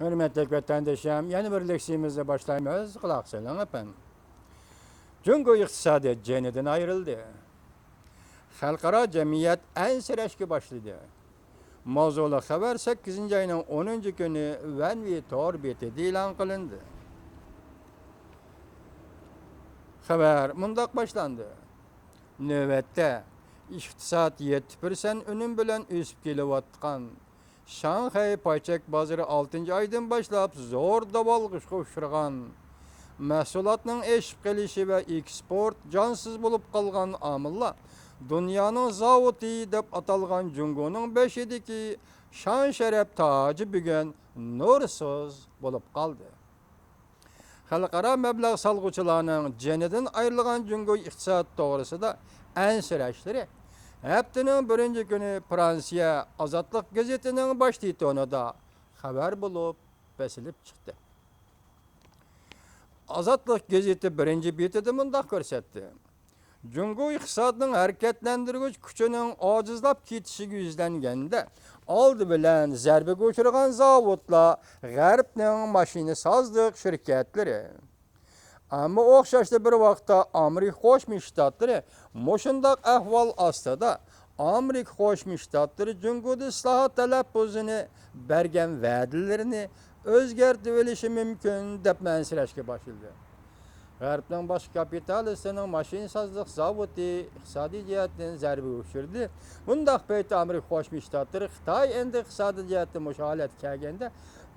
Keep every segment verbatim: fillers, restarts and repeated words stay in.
ھۆرمەتلىك ۋەتەندىشىم، يەنە بىر لېكسىيىمىزنى باشلايمىز. قۇلاق سېلىڭ، ئەپەندىم. جۇڭگو ئىقتىسادى جېنىدىن ئايرىلدى. خەلقئارا جەمئىيەت ئەنسىرەشكە باشلىدى. ماۋزۇلۇق خەۋەر سەككىزىنچى ئاينىڭ ئونىنچى كۈنى ۋەنۋى تور بېتىدە ئېلان قىلىندى. خەۋەر مۇنداق باشلاندى: نۆۋەتتە ئىقتىساد يەتتە پىرسەنت ئۈنۈم بىلەن ئۆسۈپ كېلىۋاتقان شاڭخەي پايچەك بازىرى ئالتىنچى ئايدىن باشلاپ زور داۋالغۇشقا ئۇچرىغان. مەھسۇلاتنىڭ ئېشىپ قېلىشى ۋە ئېكسپورت جانسىز بولۇپ قالغان ئامىللار دۇنيانىڭ زاۋۇتى دەپ ئاتالغان جۇڭگونىڭ بېشىدىكى شان شەرەپ تاجى بۈگۈن نۇرسىز بولۇپ قالدى. خەلقئارا مەبلەغ سالغۇچىلارنىڭ جېنىدىن ئايرىلغان جۇڭگو ئىقتىساد توغرىسىدا ئەنسىرەشلىرى ھەپتىنىڭ بىرىنچى كۈنى فرانسىيە ئازادلىق گېزىتىنىڭ باش تىتونىدا خەۋەر بولۇپ بېسىلىپ چىقتى. ئازادلىق گېزىتى بىرىنچى بېتىدە مۇنداق كۆرسەتتى: جۇڭگو ئىقتىسادنىڭ ھەرىكەتلەندۈرگۈچ كۈچىنىڭ ئاجىزلاپ كېتىشىگە يۈزلەنگەندە، ئالدى بىلەن زەربىگە ئۇچرىغان زاۋۇتلار غەربنىڭ ماشىنىسازلىق شىركەتلىرى. ئەمما ئوخشاشلا بىر ۋاقىتتا ئامېرىكا قوشما شتاتلىرى مۇشۇنداق ئەھۋال ئاستىدا، ئامېرىكا قوشما شتاتلىرى جۇڭگودا ئىسلاھات تەلەپپۇزىنى، بەرگەن ۋەدىلىرىنى ئۆزگەرتىۋېلىشى مۇمكىن دەپ ئەنسىرەشكە باشلىدى. غەربنىڭ باش كاپىتالىستىنىڭ ماشىنىسازلىق زاۋۇتى ئىقتىسادىي جەھەتتىن زەربىگە ئۇچرىدى. بۇنداق پەيتتە ئامېرىكا قوشما شتاتلىرى خىتاي ئەمدى ئىقتىسادىي جەھەتتىن مۇشۇ ھالەتكە كەلگەندە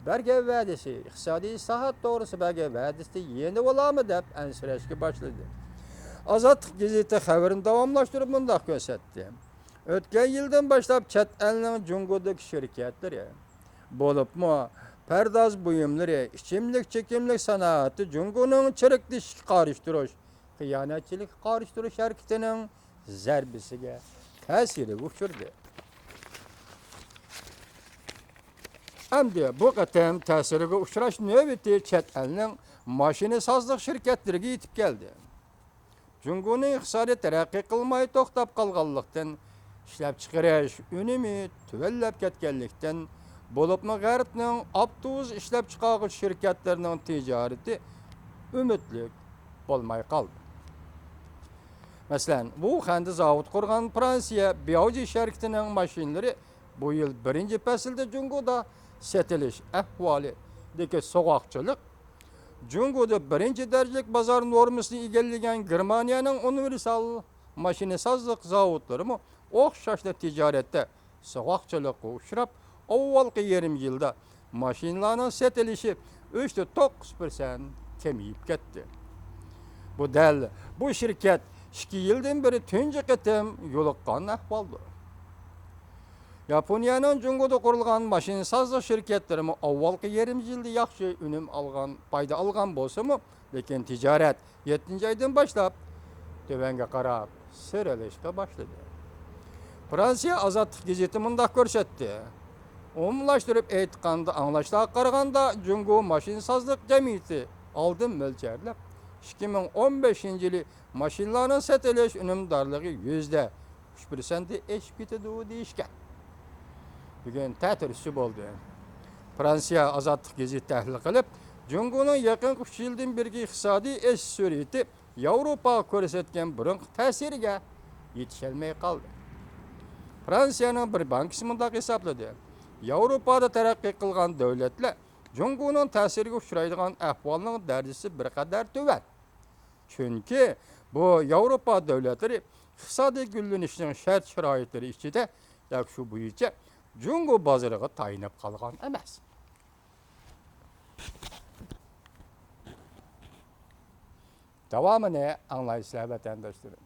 بەرگەن ۋەدىسى، ئىقتىسادىي ئىسلاھات توغرىسىدا بەرگەن ۋەدىسىدىن يېنىۋالامۇ دەپ ئەنسىرەشكە باشلىدى. ئازادلىق گېزىتى خەۋىرىنى داۋاملاشتۇرۇپ مۇنداق كۆرسەتتى: ئۆتكەن يىلدىن باشلاپ چەت ئەلنىڭ جۇڭگودىكى شىركەتلىرى، بولۇپمۇ پەرداز بۇيۇملىرى، ئىچىملىك چېكىملىك سانائىتى جۇڭگونىڭ چىرىكلىشىشكە قارشى تۇرۇش، خىيانەتچىلىككە قارشى تۇرۇش ھەرىكىتىنىڭ زەربىسىگە، تەسىرىگە ئۇچرىدى. ئەمدى بۇ قېتىم تەسىرگە ئۇچراش نۆۋىتى چەت ئەلنىڭ ماشىنىسازلىق شىركەتلىرىگە يېتىپ كەلدى. جۇڭگونىڭ ئىقتىسادى تەرەققىي قىلماي توختاپ قالغانلىقتىن، ئىشلەپچىقىرىش ئۈنۈمى تۆۋەنلەپ كەتكەنلىكتىن، بولۇپمۇ غەربنىڭ ئاپتوبۇس ئىشلەپچىقارغۇچى شىركەتلىرىنىڭ تىجارىتى ئۈمىدلىك بولماي قالدى. مەسىلەن، ۋۇخەندە زاۋۇت قۇرغان فرانسىيە بياۋجى شىركىتىنىڭ ماشىنىلىرى بۇ يىل بىرىنچى پەسىلدە جۇڭگودا سېتىلىش ئەھۋالىدىكى سوغۇقچىلىق، جۇڭگودا بىرىنچى دەرىجىلىك بازار نورمىسىنى ئىگىلىگەن گېرمانىيەنىڭ ئۇنىۋېرسال ماشىنىسازلىق زاۋۇتلىرىمۇ ئوخشاشلا تىجارەتتە سوغۇقچىلىققا ئۇچراپ، ئاۋۋالقى يېرىم يىلدا ماشىنىلارنىڭ سېتىلىشى ئۈچتە توققۇز پىرسەنت كېمىيىپ كەتتى. بۇ دەل بۇ شىركەت ئىككى يىلدىن بېرى تۇنجى قېتىم يولۇققان ئەھۋالدۇر. ياپونىيەنىڭ جۇڭگودا قۇرۇلغان ماشىنىسازلىق شىركەتلىرىمۇ ئاۋۋالقى يېرىم يىلدا ياخشى ئۈنۈم ئالغان، پايدا ئالغان بولسىمۇ، لېكىن تىجارەت يەتتىنچى ئايدىن باشلاپ تۆۋەنگە قاراپ سىيرىلىشقا باشلىدى. فرانسىيە ئازادلىق گېزىتى مۇنداق كۆرسەتتى: ئومۇملاشتۇرۇپ ئېيتقاندا، ئاڭلاشلارغا قارىغاندا، جۇڭگو ماشىنىسازلىق جەمئىيىتى ئالدىن مۆلچەرلەپ، ئىككى مىڭ ئون بەشىنچى يىلى ماشىنىلارنىڭ سېتىلىش ئۈنۈمدارلىقى يۈزدە ئۈچ پىرسەنت ئېشىپ كېتىدۇ دېيىشكەن. بۈگۈن تەتۈرىسى بولدى. فرانسىيە ئازادلىق گېزىتى تەھلىل قىلىپ، جۇڭگونىڭ يېقىنقى ئۈچ يىلدىن بېرىگى ئىقتىسادىي ئېشىش سۈرئىتى ياۋروپاغا كۆرسەتكەن بۇرۇنقى تەسىرىگە يېتىشەلمەي قالدى. فرانسىيەنىڭ بىر بانكىسى مۇنداق ھېسابلىدى: ياۋروپادا تەرەققىي قىلغان دۆلەتلەر جۇڭگونىڭ تەسىرىگە ئۇچرايدىغان ئەھۋالنىڭ دەرىجىسى بىر قەدەر تۆۋەن. چۈنكى بۇ ياۋروپا دۆلەتلىرى ئىقتىسادىي گۈللىنىشنىڭ شەرت-شارائىتلىرى ئىچىدە ياكى شۇ بويىچە جۇڭگو بازىرىغا تايىنىپ قالغان ئەمەس. داۋامىنى ئاڭلايسىلەر، ۋەتەنداشلىرىم.